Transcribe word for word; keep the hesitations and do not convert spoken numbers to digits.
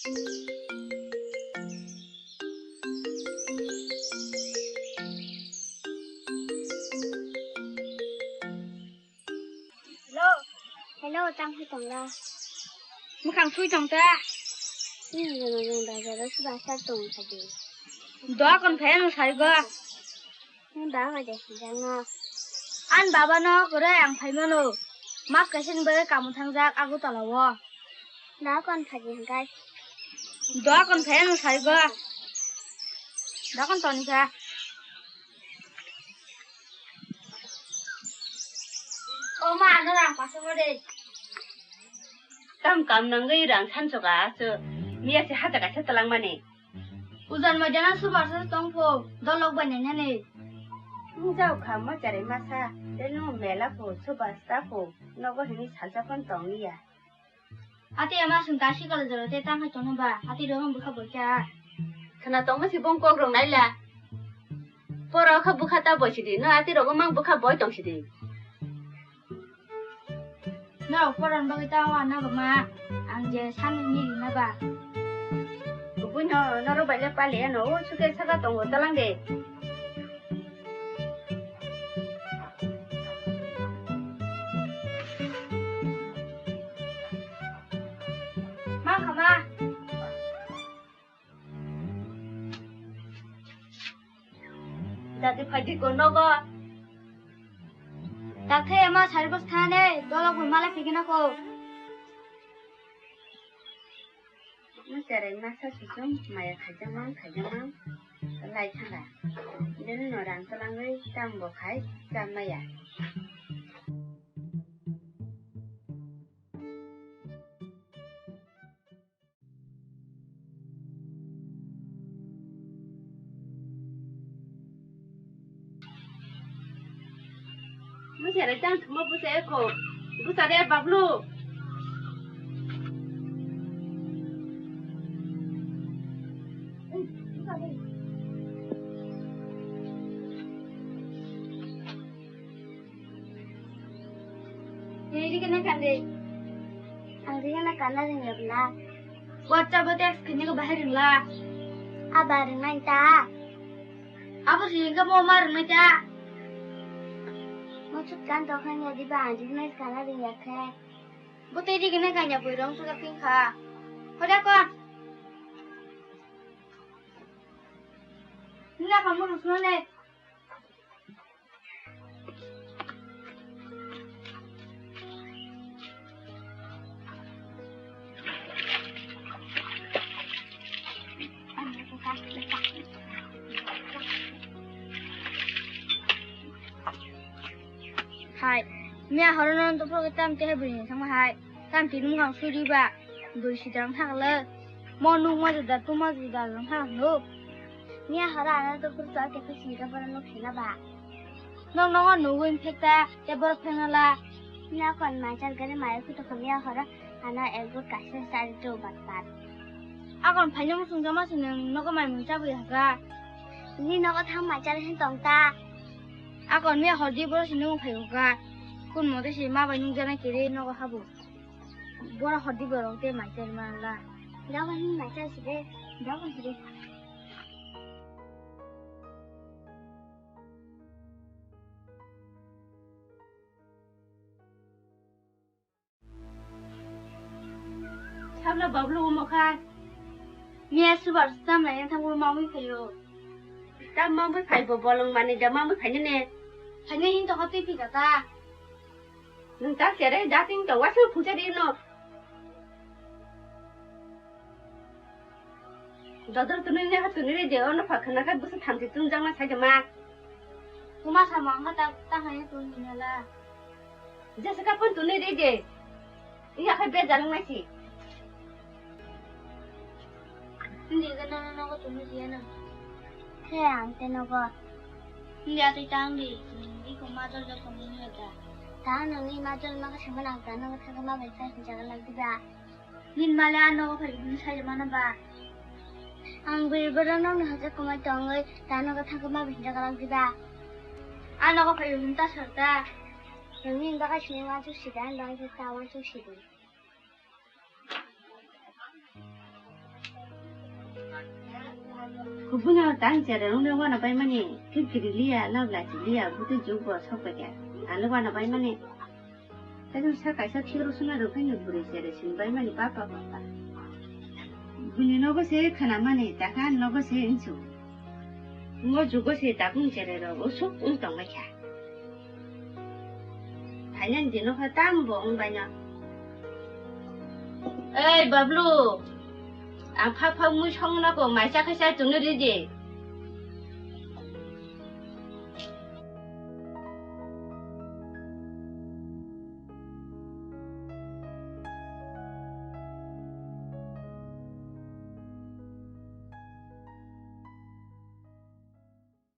Hello. Hello, tang phi tong la? Mwkhang sui tong ta. Ni jono jong bazar o suba sar tong kha di. Doa kon phe no sai go. Ni baba de jang no. An baba no kore ang phai mano. Mas kaisa ni bagwi kamu thangjak Agartala o. Doa kon phaji hwnkhe. Doa kon phe no sai go. Doa kon toni kha. O ma, ano rang paso bo de. Tam kam nangwi rang sansoka aso. Miya se haja kaisa talangmani. Ujan maidana subar se tongpho, dolok bai nainani. Nwng jao kha ma chare masa, tei nwng mela pho, subar sta pho, nogo hini salsa phon tong liya. Ati ama sung ta sikal jora te tang hai tongno ba, ati rong bukha bocha. Khna tongma si bong kok rong naila. Poro kha bukha ta boisi di, no ati rogo mang bukha boi tong si di. No poran bagwi ta wa na ba ma, ang je sami ni na ba. Bui no, no ro bai le pale no, o suke saka tongo talang de. Mang kha ma. Dadi phaidi ko nogo. Dakhe ma sari bos thane, dolok bo mala phigina ko. Mo cherai masa susung maya khajamang khajamang lai thanga. Deno no rang twlangwi tam bo khai cham maya. Mo cherai tang thuma busa eko. Busa de Bablu. Tei rikene kande. Ang rikene kanda ringya bla. WhatsApp o text kini ko bahai ringla. Aba ringnai ta. Abo si hingke mo ma ringnai ta. Mo chut kan to khan ya di ba ang rikene kanda ringya khe. Bo tei rikene kanya bui rong suka ping kha. Hoda kon. Nina kamu rusno le. Hai, miya horo no to program tam te bini sama hai. Tam tini mung suri ba, dui sidang thakle. Mo nuk ma juda, tu ma juda, jang thak nuk. Miya horo ano to kur to ke phi sini ka boro nuk sina ba. Nok nogo nugwi phekta, te borok phekna la. Miya kon maichar gari maya kuto kha miya horo, ano ek bot kaisa chari to bat bat. Akon phaino musung jama sinung nogo mai mung chabwi haga. Ni nogo thang maichar hin tong ta. Akon miya hordi boro sinung phai haga. Kun mote si ma bai nung jana kiri nogo habu. Bora hodi borok te mai tel ma la. Dawa hin mai tel si de. Dawa si de. Sabla Bablu umo kha. Miya subar tam lai thang ma wi phayo. Tam ma wi phai bo bolong mani da ma wi phai ne. Phai ne hin to hoti phi ka ta. Nwng ta cherai dating to waisa phuchari no. Dodor tunui ne ha tunui re de ono pha khana kha busa thamchi tungjang na sai de ma. Kuma sa ma nga ta ta hai tunui ne la. Jesa ka pon tunui re de. Iya khai be jalang nai si. Hindi ka nono nogo tumi siya na. He ang te nogo. Hindi ati tang di. Hindi ko majol jol kong ni ta. Tang noni majol ma ka sama nang ta nogo thang ma bai sa hinja ka lag diba. Nin male ano ko phai ni sai mana ba. Ang beri beri nong ni haja kumai tongoi ta nogo thang ma bai hinja ka lag diba. Ano ko phai ni ta sarta. Noni baga sini ma chu sida ang baga ta wa chu sida. Kubui no tang chere wngwi wano bai mani, kikiri liya, nabla chi liya, buti jug bo sok bai khe. Ano wano bai mani. Tei sa kaisa thik rw suna rw phai ni bwrwi chere sin bai mani papa papa. Bini nogo se khana mani, taka nogo se insu. Ngo jugo se takung chere rw, usuk ung tong bai kha. Phainani dino kha tam bo wng baino. Ei Bablu, ang phak phak mui songna ko mai cha khai cha tongni ridi.